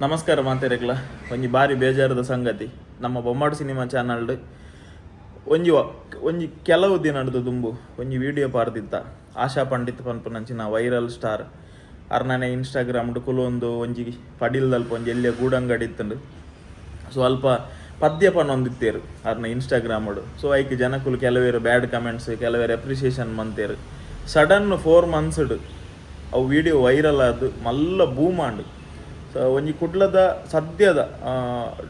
ನಮಸ್ಕಾರ ಮಾತೆರೆಗ್ಲ. ಒಂಜಿ ಬಾರಿ ಬೇಜಾರದ ಸಂಗತಿ. ನಮ್ಮ ಬೊಮ್ಮಾಡು ಸಿನಿಮಾ ಚಾನಲ್ಡ್ ಒಂಜಿ ಒಂಜಿ ಕೆಲವು ದಿನಡ್ದು ದುಂಬು ಒಂಜಿ ವಿಡಿಯೋ ಪಾರ್ದಿತ್ತ. ಆಶಾ ಪಂಡಿತ್ ಪನ್ಪುನಂಚಿನ ವೈರಲ್ ಸ್ಟಾರ್ ಅರ್ನನೆ ಇನ್ಸ್ಟಾಗ್ರಾಮ್ಡ್ ಕುಲೊಂದು ಒಂಜಿ ಪಡಿಲ್ದಲ್ಪ ಒಂಜಿ ಎಲ್ಯ ಗೂಡಂಗಡಿ ಇತ್ತುಂಡು. ಸೊ ಅಲ್ಪ ಪದ್ಯ ಪನೊಂದಿತ್ತೆರ್ ಅರ್ನ ಇನ್ಸ್ಟಾಗ್ರಾಮ್ಡ್. ಸೊ ಐಕ್ ಜನಕುಲು ಕೆಲವೆರ್ ಬ್ಯಾಡ್ ಕಮೆಂಟ್ಸ್, ಕೆಲವೆರ್ ಅಪ್ರಿಸಿಯೇಷನ್ ಮಂತೇರ್. ಸಡನ್ 4 ಮಂತ್ಸ್ಡ್ ಅವು ವಿಡಿಯೋ ವೈರಲ್ ಆದ್ ಮಲ್ಲ ಬೂಮ್ ಆಂಡ್. ಸೊ ಒಂಜಿ ಕುಡ್ಲದ ಸದ್ಯದ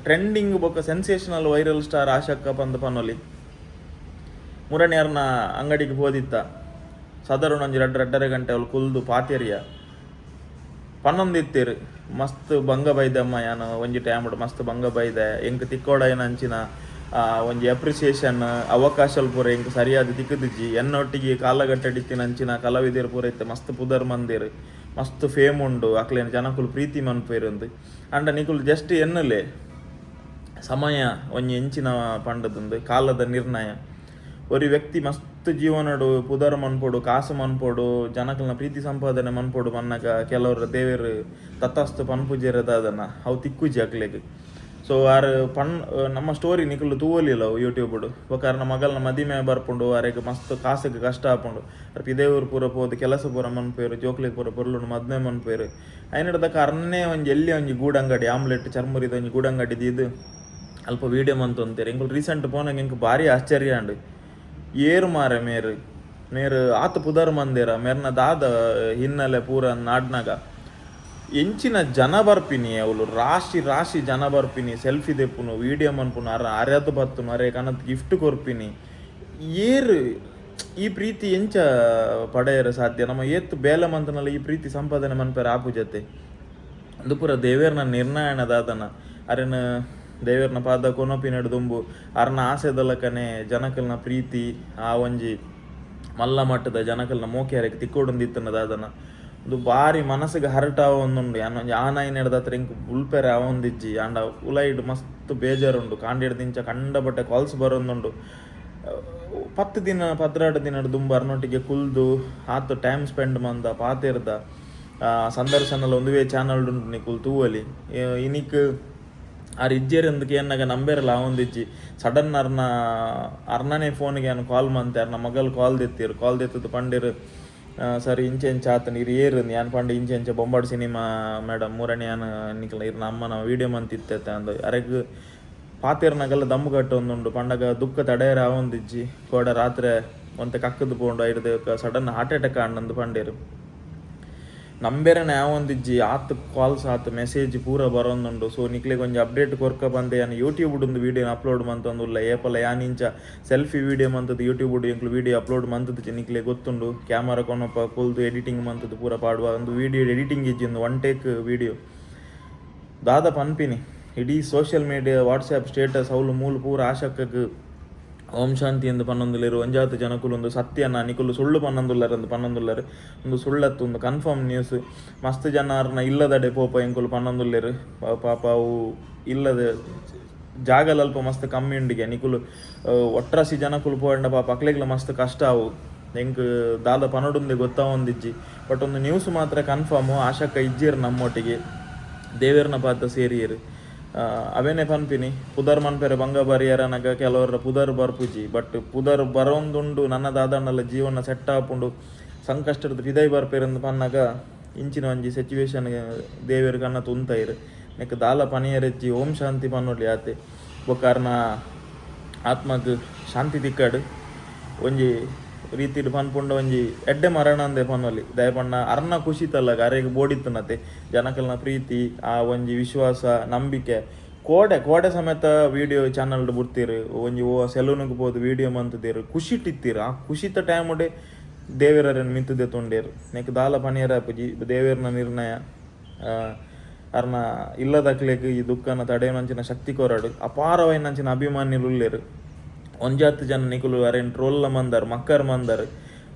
ಟ್ರೆಂಡಿಂಗ್ ಬೊಕ್ಕ ಸೆನ್ಸೇಷನಲ್ ವೈರಲ್ ಸ್ಟಾರ್ ಆಶಕ್ಕ ಪಂದ್ ಪನೊಲಿ. ಮುರಣಿಯರ್ನ ಅಂಗಡಿಗೆ ಪೋದಿತ್ತ. ಸಾಧಾರಣ ಒಂಜಿ ರಡ್ಡ್ 2.5 ಗಂಟೆ ಅವ್ಲು ಕುಲ್ದು ಪಾತೆರಿಯ. ಪನ್ನೊಂದಿತ್ತೆರ್, ಮಸ್ತ್ ಬಂಗ ಬೈದಮ್ಮ, ಯಾನ್ ಒಂಜಿ ಟೈಮ್ಡ್ ಮಸ್ತ್ ಬಂಗ ಬೈದೆ, ಎಂಕ್ ತಿಕ್ಕೋಡಾಯಿನ ಅಂಚಿನ ಒಂಜಿ ಅಪ್ರಿಸಿಯೇಷನ್, ಅವಕಾಶ ಪೂರ ಎಂಕ್ ಸರಿಯಾದ ತಿಕ್ಕದಿಜ್ಜಿ. ಎನ್ನೊಟ್ಟಿಗೆ ಕಾಲಘಟ್ಟಡಿತ್ತಿನ ಅಂಚಿನ ಕಲಾವಿದೆರ್ ಪೂರ ಇತ್ತೆ ಮಸ್ತ್ ಪುದರ್ ಮಂದೆರ್, ಮಸ್ತ್ ಫೇಮ್ ಉಂಡು, ಅಕ್ಲೆನ ಜನಕುಲು ಪ್ರೀತಿ ಮನ್ಪೆರ್. ಅಂಡ ನಿಕುಲು ಜಸ್ಟ್ ಎನ್ನಲೆ, ಸಮಯ ಒಂಜಿ ಎಂಚಿನ ಪಂಡದಂದು. ಕಾಲದ ನಿರ್ಣಯ. ಒರಿ ವ್ಯಕ್ತಿ ಮಸ್ತ್ ಜೀವನಡು ಪುದರ್ ಮನ್ಪೊಡು, ಕಾಸು ಮನ್ಪೊಡು, ಜನಕಲ್ನ ಪ್ರೀತಿ ಸಂಪಾದನೆ ಮನ್ಪೊಡು ಪನ್ನಗ ಕೆಲವರು ದೇವೆರ್ ತಥಾಸ್ತು ಪನ್ಪುಜೆರ್ ದಾದನ, ಅವು ತಿಕ್ಕುಜಿ ಅಕ್ಲೆಗ್. ಸೊ ಆರ್ ಪನ್ ನಮ್ಮ ಸ್ಟೋರಿ ನಿಕುಲು ತೂವೊಲಿಲ್ಲ ಯೂಟ್ಯೂಬ್ಡ್. ಬೊಕ್ಕ ಅರ್ನ ಮಗಲ್ನ ಮದಿಮೆ ಬರ್ಪುಂಡು. ಅರೆಗ್ ಮಸ್ತ್ ಕಾಸುಗ್ ಕಷ್ಟ ಆಪುಂಡು. ಅರ್ ಪಿದೇವೂರು ಪೂರ ಪೋದು ಕೆಲಸ ಪೂರ ಮನ್ಪುವೆರ್. ಜೋಕ್ಲೆಗ್ ಪೂರ ಪೊರ್ಲುನು ಮದ್ಮೆ ಮನ್ಪುವೆರ್. ಐನಡ್ದಕ ಅರ್ನೇ ಒಂಜಿ ಎಲ್ಯ ಒಂಜಿ ಗೂಡಂಗಡಿ, ಆಮ್ಲೆಟ್ ಚರ್ಮುರಿದ ಒಂಜಿ ಗೂಡಂಗಡಿ ದೀದ್ ಅಲ್ಪ ವೀಡಿಯೋ ಮಂತೊಂತೆರ್. ಎಂಕುಲು ರೀಸೆಂಟ್ ಪೋನಾಗ ಎಂಕ್ ಭಾರಿ ಆಶ್ಚರ್ಯ ಆಂಡ್. ಏರ್ ಮಾರೆ ಮೇರ್, ಮೇರ್ ಆತ್ ಪುದರ್ ಮಂದೇರ, ಮೇರ್ನ ದಾದ ಹಿನ್ನೆಲೆ ಪೂರ ನಾಡ್ನಾಗ ಎಂಚಿನ ಜನ ಬರ್ಪಿನಿ ಅವ್ಲು, ರಾಶಿ ರಾಶಿ ಜನ ಬರ್ಪಿನಿ. ಸೆಲ್ಫಿ ದೆಪ್ಪುನು, ವೀಡಿಯೋ ಮನ್ಪುನು, ಅರ ಅರ್ಯದ ಬತ್ತುನು, ಅರೆ ಕನತ್ ಗಿಫ್ಟ್ ಕೊರ್ಪಿನಿ. ಏರ್ ಈ ಪ್ರೀತಿ ಎಂಚ ಪಡೆಯರ ಸಾಧ್ಯ? ನಮ್ಮ ಏತ್ ಬೇಲೆ ಮಂತನಲ್ಲ ಈ ಪ್ರೀತಿ ಸಂಪಾದನೆ ಮನ್ಪೆರ ಆಪುಜತೆ. ಅದು ಪೂರ ದೇವೇರ್ನ ನಿರ್ಣಯನ ದಾದನ. ಅರೆನ ದೇವೇರ್ನ ಪಾದ ಕೊನೊಪಿನಡ್ ದುಂಬು ಅರ್ನ ಆಸೆದಲಕನೆ ಜನಕಲ್ನ ಪ್ರೀತಿ, ಆ ಒಂಜಿ ಮಲ್ಲ ಮಟ್ಟದ ಜನಕಲ್ನ ಮೋಕೆ ಅರೆಗ್ ತಿಕ್ಕೊಡೊಂದಿತ್ತನ ದಾದನ. ಒಂದು ಬಾರಿ ಮನಸ್ಸಿಗೆ ಹರ್ಟ್ ಆವೊಂದುಂಡು. ಯಾನ್ ಒಂಜಿ ಆನಾಯಿ ನೆಡ್ದತ್ರ ಎಂಕ್ ಬುಲ್ಪೆರೆ ಆವೊಂದಿಜ್ಜಿ. ಆಂಡ ಉಲೈಡ್ ಮಸ್ತ್ ಬೇಜಾರುಂಡು. ಕಾಂಡೆಡ್ದಿಂಚ ಕಂಡಪಟ್ಟೆ ಕಾಲ್ಸ್ ಬರೊಂದುಂಡು. 10 ದಿನ, 12 ದಿನ ದುಂಬು ಅರ್ನೊಟ್ಟಿಗೆ ಕುಲ್ದು ಆತ್ ಟೈಮ್ ಸ್ಪೆಂಡ್ ಮಂದ ಪಾತೆರ್ದ. ಸಂದರ್ಶನಲ ಒಂದುವೇ ಚಾನಲ್ ಉಂಟು, ನಿಕುಲು ತೂವಲಿ. ಇನಿಕ್ ಆರ್ ಇಜ್ಜೆರ್ ಅಂದ್ ಕೇನ್ನಗ ನಂಬೆರಲ ಆವೊಂದಿಜ್ಜಿ. ಸಡನ್ ಅರ್ನ ಅರ್ನನೇ ಫೋನ್ಗೆ ಯಾನ್ ಕಾಲ್ ಮಂತೆ. ಅರ್ನ ಮಗಲ್ ಕಾಲ್ ದೆತ್ತೆರ್. ಕಾಲ್ ದೆತ್ತದು ಪಂಡೆರ್, ಸರ್, ಇಂಚ ಇಂಚ ಆತನ, ಇರ್ ಏರ್? ಯಾನ್ ಪಂಡೆ, ಇಂಚ ಇಂಚ ಬೊಂಬಾಟ್ ಸಿನಿಮಾ ಮೇಡಮ್, ಮೂರನೇ ಯಾನ್ ನಿಕಲ್ನ ಇರ್ನ ಅಮ್ಮನ ವೀಡಿಯೋ ಮಂತಿತ್ತೆ ಅಂದ್. ಅರೆಗ್ ಪಾತೆರ್ನಗಲ್ಲ ದಮ್ಮು ಕಟ್ಟೊಂದುಂಡು. ಪಂಡಗ ದುಃಖ ತಡೆಯರ ಆವೊಂದಿಜ್ಜಿ. ಕೋಡ ರಾತ್ರೆ ಒಂತೆ ಕಕ್ಕದು ಪೋಂಡು, ಐರ್ದ್ ಸಡನ್ ಹಾರ್ಟ್ ಅಟ್ಯಾಕ್ ಆಂಡ್ ಪಂಡೇರು. ನಂಬೆರನೆ ಆವೊಂದಿಜ್ಜಿ. ಆತ್ ಕಾಲ್ಸ್, ಆತ್ ಮೆಸೇಜ್ ಪೂರ ಬರೊಂದುಂಡು. ಸೊ ನಿಕ್ಲೆಗ್ ಒಂಜಿ ಅಪ್ಡೇಟ್ ಕೊರ್ಕ ಪಂದೆ ಯಾನ್ ಯೂಟ್ಯೂಬ್ ಒಂದು ವೀಡಿಯೋ ಅಪ್ಲೋಡ್ ಮಂತೊಂದುಲ್ಲ. ಏಪಲ ಯಾನ್ ಇಂಚ ಸೆಲ್ಫಿ ವೀಡಿಯೋ ಮಂತದ್ದು ಯೂಟ್ಯೂಬ್ ಎಂಕ್ಲು ವೀಡಿಯೋ ಅಪ್ಲೋಡ್ ಮಂತದ್ದು ನಿಕ್ಲೆ ಗೊತ್ತುಂಡು. ಕ್ಯಾಮರಾ ಕೊನೊಪ ಕುಲ್ದು ಎಡಿಟಿಂಗ್ ಮಂತದ್ದು ಪೂರ ಪಾಡುವ. ಒಂದು ವೀಡಿಯೋ ಎಡಿಟಿಂಗ್ ಇಜ್ಜಿ, ಒಂದು ಒನ್ ಟೇಕ್ ವೀಡಿಯೋ. ದಾದ ಪನ್ಪಿನಿ, ಇಡೀ ಸೋಷಿಯಲ್ ಮೀಡಿಯಾ, ವಾಟ್ಸ್ಯಾಪ್ ಸ್ಟೇಟಸ್, ಅವ್ಲು ಮೂಲು ಪೂರ ಆಶಕ್ಕಗ್ ಓಂ ಶಾಂತಿ ಎಂದು ಪನ್ನೊಂದುಲ್ಲೆರ್. ಒಂಜಾತ್ ಜನಕುಲು ಒಂದು ಸತ್ಯನ, ನಿಕುಲು ಸುಳ್ಳು ಪನ್ನೊಂದುಲ್ಲರ್ ಅಂದ್ ಪನ್ನೊಂದುಲ್ಲೆರ್. ಒಂದು ಸುಳ್ಳತ್ತು, ಒಂದು ಕನ್ಫರ್ಮ್ ನ್ಯೂಸ್. ಮಸ್ತ್ ಜನ ಅರ್ನ ಇಲ್ಲದಡೆ ಪೋಪ ಎಂಕುಲು ಪನ್ನೊಂದುಲ್ಲೆರ್. ಪಾಪ ಅವು ಇಲ್ಲದ ಜಾಗಲ ಅಲ್ಪ ಮಸ್ತ್ ಕಮ್ಮಿ ಉಂಡಿಗೆ. ನಿಕುಲು ಒಟ್ರಾಸಿ ಜನಕುಲು ಪೋಂಡ ಪಾಪ ಅಕ್ಲೆಗ್ಲ ಮಸ್ತ್ ಕಷ್ಟ ಅವು. ಎಂಕ್ ದಾದ ಪನೊಡುಂದೆ ಗೊತ್ತಾವೊಂದಿಜ್ಜಿ. ಬಟ್ ಒಂದು ನ್ಯೂಸ್ ಮಾತ್ರ ಕನ್ಫರ್ಮು, ಆಶಕ್ಕ ಇಜ್ಜೆರ್ ನಮ್ಮೊಟ್ಟಿಗೆ, ದೇವೆರ್ನ ಪಾದ ಸೇರಿಯೆರ್. ಅವೇನೆ ಪನ್ಪಿನಿ, ಪುದರ್ ಮನ್ಪೆರೆ ಬಂಗ ಬರಿಯರನಗ ಕೆಲವರ ಪುದರ್ ಬರ್ಪುಜಿ. ಬಟ್ ಪುದರ್ ಬರೋಂದುಂಡು, ನನ್ನ ದಾದಾಂಡಲ ಜೀವನ ಸೆಟ್ ಆಪುಂಡು, ಸಂಕಷ್ಟದ ಪಿದೈ ಬರ್ಪೆರಂದು ಪನ್ನಗ ಇಂಚಿನ ಒಂಜಿ ಸಿಚುವೇಶನ್ ದೇವೆರ್ ಕಣ್ಣ ತುಂತೈರ್. ನೆಕ್ ದಾಲ ಪನಿಯರೆಜ್ಜಿ, ಓಂ ಶಾಂತಿ ಪನ್ನೊಲಿ ಆತೆ. ಬೊಕ್ಕ ಅರ್ನ ಆತ್ಮಗ್ ಶಾಂತಿ ತಿಕ್ಕಡ್. ಒಂಜಿ ರೀತಿಡ್ ಪನ್ಪುಂಡ ಒಂಜಿ ಎಡ್ಡೆ ಮರಣ ಅಂದೆ ಪನ್ನೊಲಿ. ದಾಯೆ ಪಂಡ ಅರ್ನ ಖುಷಿ ತಲ್ಲಗ ಅರೆಗ್ ಬೋಡಿತ್ತನತೆ ಜನಕಲ್ನ ಪ್ರೀತಿ, ಆ ಒಂಜಿ ವಿಶ್ವಾಸ, ನಂಬಿಕೆ. ಕೋಡೆ ಕೋಡೆ ಸಮೇತ ವಿಡಿಯೋ ಚಾನಲ್ ಬುಡ್ತೀರ್. ಒಂಜಿ ಓ ಸೆಲೂನ್ಗ್ ಪೋದು ವಿಡಿಯೋ ಮಂತುದೇರ್, ಖುಷಿಟ್ ಇತ್ತೀರ್. ಆ ಖುಷಿತ ಟೈಮ್ ದೇವೆರರೆನ್ ಮಿತ್ತ್ ದೆತ್ತೊಂಡೇರ್. ನೆಕ್ ದಾಲ ಪನಿಯರ ಆಪುಜಿ, ದೇವೆರ್ನ ನಿರ್ಣಯ. ಅರ್ನ ಇಲ್ಲದಕ್ಲೆಗ್ ಈ ದುಃಖನ ತಡೆಯುನಂಚಿನ ಶಕ್ತಿ ಕೊರಡು. ಅಪಾರವಾಯಿನಂಚಿನ ಅಭಿಮಾನಿಲು ಉಲ್ಲೆರ್. ಒಂಜಾತ್ ಜನ ನಿಕುಲು ಅರೆನ್ ಟ್ರೋಲ್ ಮಂದರ್, ಮಕ್ಕರ್ ಮಂದರ್.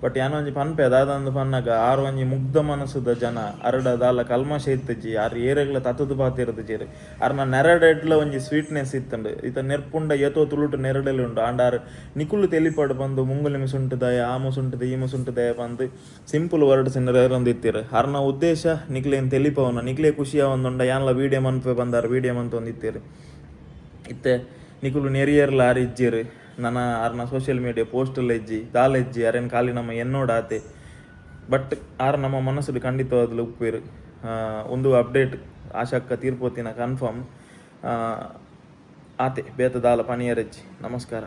ಬಟ್ ಯಾನ್ ಒಂಜಿ ಪನ್ಪೆ ದಾದಂದ್ ಪನ್ನಗ ಆರ್ ಒಂಜಿ ಮುಗ್ಧ ಮನಸ್ಸುದ ಜನ, ಅರಡ ದಾಲ ಕಲ್ಮಶ ಇತ್ತುಜಿ, ಆರ್ ಏರೆಗ್ಲ ತತ್ತುದು ಪಾತೆರ್ದಿಜೆರ್. ಅರ್ನ ನೆರಡೆಡ್ಲ ಒಂಜಿ ಸ್ವೀಟ್ನೆಸ್ ಇತ್ತುಂಡು. ಇತ್ತ ನೆರ್ಪುಂಡ ಏತೋ ತುಳುಟು ನೆರಡೆಲು ಉಂಡು, ಆಂಡ ಆರ್ ನಿಕುಲು ತೆಲಿಪಾಡು ಪಂದ್ ಮುಂಗುಲಿ ಮುಸುಂಟುದಾಯ ಆ ಮುಸುಂಟುದ ಈ ಮುಸುಂಟುದಾಯ ಪಂದ್ ಸಿಂಪಲ್ ವರ್ಡ್ಸ್ ನೆರೊಂದಿತ್ತೆರ್. ಅರ್ನ ಉದ್ದೇಶ ನಿಕ್ಲೇನ್ ತೆಲಿಪವುನ, ನಿಕ್ಲೇ ಖುಷಿ ಆವೊಂದುಂಡ ಯಾನ್ಲ ವೀಡಿಯೋ ಮನ್ಪೆ ಪಂದ್ ಆರ್ ವೀಡಿಯೋ ಮಂತೊಂದಿತ್ತೆರ್. ಇತ್ತೆ ನಿಕುಲು ನೆರಿಯರ್ಲ ಆರ್ ಇಜ್ಜೆರ್. ನನ ಆರ್ನ ಸೋಷಿಯಲ್ ಮೀಡಿಯಾ ಪೋಸ್ಟ್ ಎಲ್ಲ ಇಜ್ಜಿ, ದಾಲ ಇಜ್ಜಿ, ಅರೆನ್ ಖಾಲಿ ನಮ್ಮ ಎನ್ನೋಡಾತೆ. ಬಟ್ ಆರ್ ನಮ್ಮ ಮನಸ್ಸುಡು ಖಂಡಿತವಾದ್ಲ ಉಪ್ಪುವೆರ್. ಉಂದು ಅಪ್ಡೇಟ್ ಆಶಾಕ್ಕ ತೀರ್ಪೋತಿನ ಕನ್ಫರ್ಮ್ ಆತೆ, ಬೇತೆ ದಾಲ ಪನಿಯರೆಜ್ಜಿ. ನಮಸ್ಕಾರ.